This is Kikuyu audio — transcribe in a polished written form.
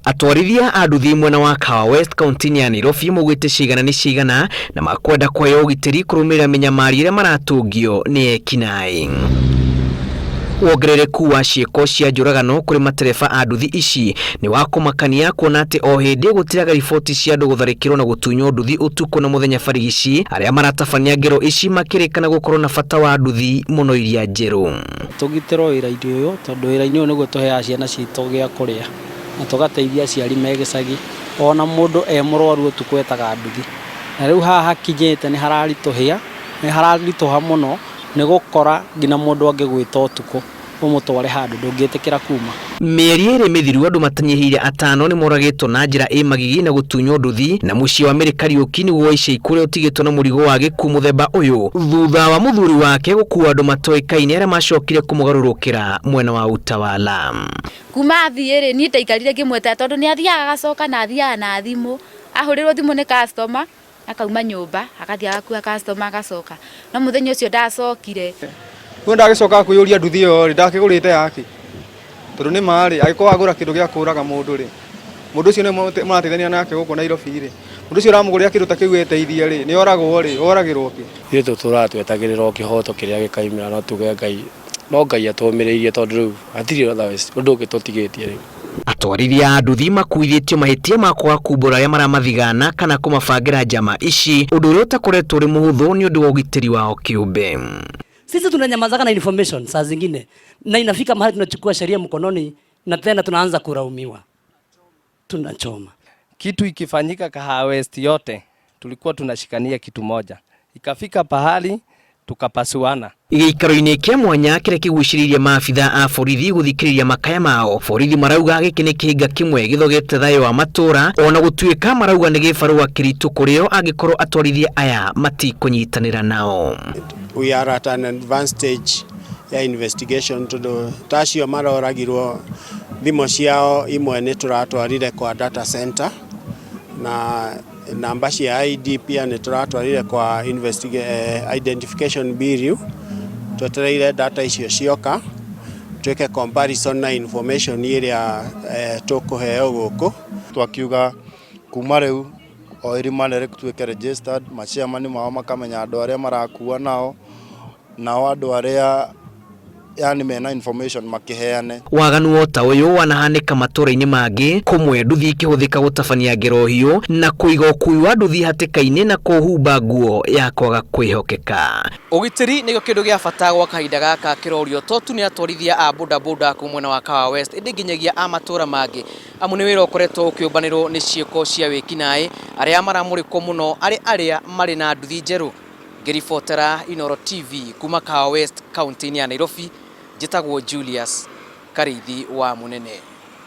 Atwarithia a nduthi mwena wa Kahawa West kaunti-inĩ ya Nairobi maugĩte ciigana nĩ ciigana na makwenda kũheo ũgitĩri kũrũmĩrĩra mĩnyamari ĩrĩa maratũngio nĩ ekinaĩ. Wongerereku wa ciĩko cia njũragano kũrĩ matereba a nduthi ici nĩ wa kũmakania kuona atĩ o hĩndĩ gũtiraga riboti cia andũ gũtharĩkĩrwo na gũtunywo nduthi ũtukũ na mũthenya barigici, arĩa maratabania ngero ici makĩrĩkana gũkorwo na bata wa nduthi mũno iria njerũ. Tũgitĩrwo wĩra-inĩ ũyũ tondũ wĩra-inĩ ũyũ nĩguo tũheaga ciana citũ gĩa kũrĩa na tũgateithia aciari me gĩcagi. Ona mũndũ e mũrwaru ũtukũ etaga nduthi. Na rĩu haha hakinyĩte nĩ hararitũhia, nĩ hararitũha mũno nĩ gũkora nginya mũndũ angĩgwĩta ũtukũ ũmũtware handũ ndũngĩtĩkĩra kuma. Mĩeri ĩrĩ mĩthiru andũ matanyihĩire atano nĩmoragĩtwo na njĩra ĩ magigi na gũtunywo nduthi na mũciĩ wa Mary Kariũki nĩguo wa ica ikuhĩ ũrĩa ũtigĩtwo na mũrigo wa gĩkuũ mũthemba ũyũ thutha wa mũthuri wake gũkua andũ matoĩkaine arĩa macokire kũmũgarũrũkĩra mwena wa Utawala. Kuma athiĩ rĩ, niĩ ndaikarire ngĩmweterera tondũ nĩ athiaga agacoka na athiaga na thimũ, ahũrĩrwo thimũ nĩ customer akauma nyũmba agathiĩ agakua customer agacoka, no mũthenya ũcio ndacokire. Rĩu ndagĩcoka kwĩyũria nduthi ĩyo rĩ, ndakĩgũrĩte yakĩ? Tondũ nĩ ma rĩ, angĩkorwo wagũra kĩndũ gĩa kũraga mũndũ rĩ, mũndũ ũcio nĩ mũrateithania nake gũkũ Nairobi rĩ, mũndũ ũcio ũramũgũrĩra kĩndũ ta kĩu eteithie rĩ, nĩ oragwo rĩ, oragĩrwo kĩ? Ithuĩ tũtũraga twetagĩrĩra o kĩhoto kĩrĩa gĩkaumĩra no tuge Ngai no Ngai atũmĩrĩirie tondũ rĩu hatirĩ otherwise ũndũ ũngĩ tũtigĩtie rĩu. Atwarithia a nduthi makuithĩtio mahĩtia ma kwaga kumbũra arĩa maramathigana kana kũmabangĩra njama ici, ũndũ ũrĩa ũtakoretwo ũrĩ mũhũthũ nĩ ũndũ wa ũgitĩri wao kĩũmbe. Sisi tunanyamazaga na information saa zingine, na inafika mahali tunachukua sheria mkononi na tena tunaanza kulaumiwa, tunachoma. Kitu ikifanyika Kahawa West yote tulikuwa tunashikania kitu moja, ikafika pahali tukapasuana. Gĩikaro-inĩ kĩa mwanya kĩrĩa kĩgucĩrĩirie maabitha a borithi gũthikĩrĩria makaya mao, borithi marauga gĩkĩ nĩ kĩhĩnga kĩmwe gĩthogete thayũ wa matũra ona gũtuĩka marauga nĩ gĩbarũa kĩritũ kũrĩ o angĩkorwo atwarithia aya matikũnyitanĩra nao. We are at an advanced stage ya investigation tondũ ta acio maroragirwo thimũ ciao imwe nĩ tũratwarire kwa data center na namba cia ID pia nĩ tũratwarire kwa identification bureau. Twetereire data icio cioka twĩke comparison na information ĩrĩa tũkũheo gũkũ. Twakiuga kuma rĩu o irima nĩ rĩtuĩke registered, machairman mao makamenya andũ arĩa marakua nao, nao andũ arĩa yani mena information makĩheane. Waganu o ta ũyũ wanahanĩka matũra-inĩ mangĩ, kũmwe nduthi ikĩhũthĩka gũtabania ngero hiũ na kũiga ũkui wa nduthi hatĩka-inĩ na kũhumba nguo ya kwaga kwĩhokeka. Ũgitĩri nĩkĩo kĩndũ gĩa bata gwa kahinda gaka kĩrorio to tu nĩ atwarithia a bodaboda kũu mwena wa Kahawa West ĩndĩ nginyagia a matũra mangĩ amu nĩ wĩra ũkoretwo ũkĩũmbanĩrwo nĩ ciĩko cia wĩkinaĩ arĩa maramũrĩkwo mũno arĩ arĩa marĩ na nduthi njerũ. Ngĩribotera Inooro TV kuma Kahawa West kaunti-inĩ ya Nairobi, njĩtagwo Julius Karĩithi wa Mũnene.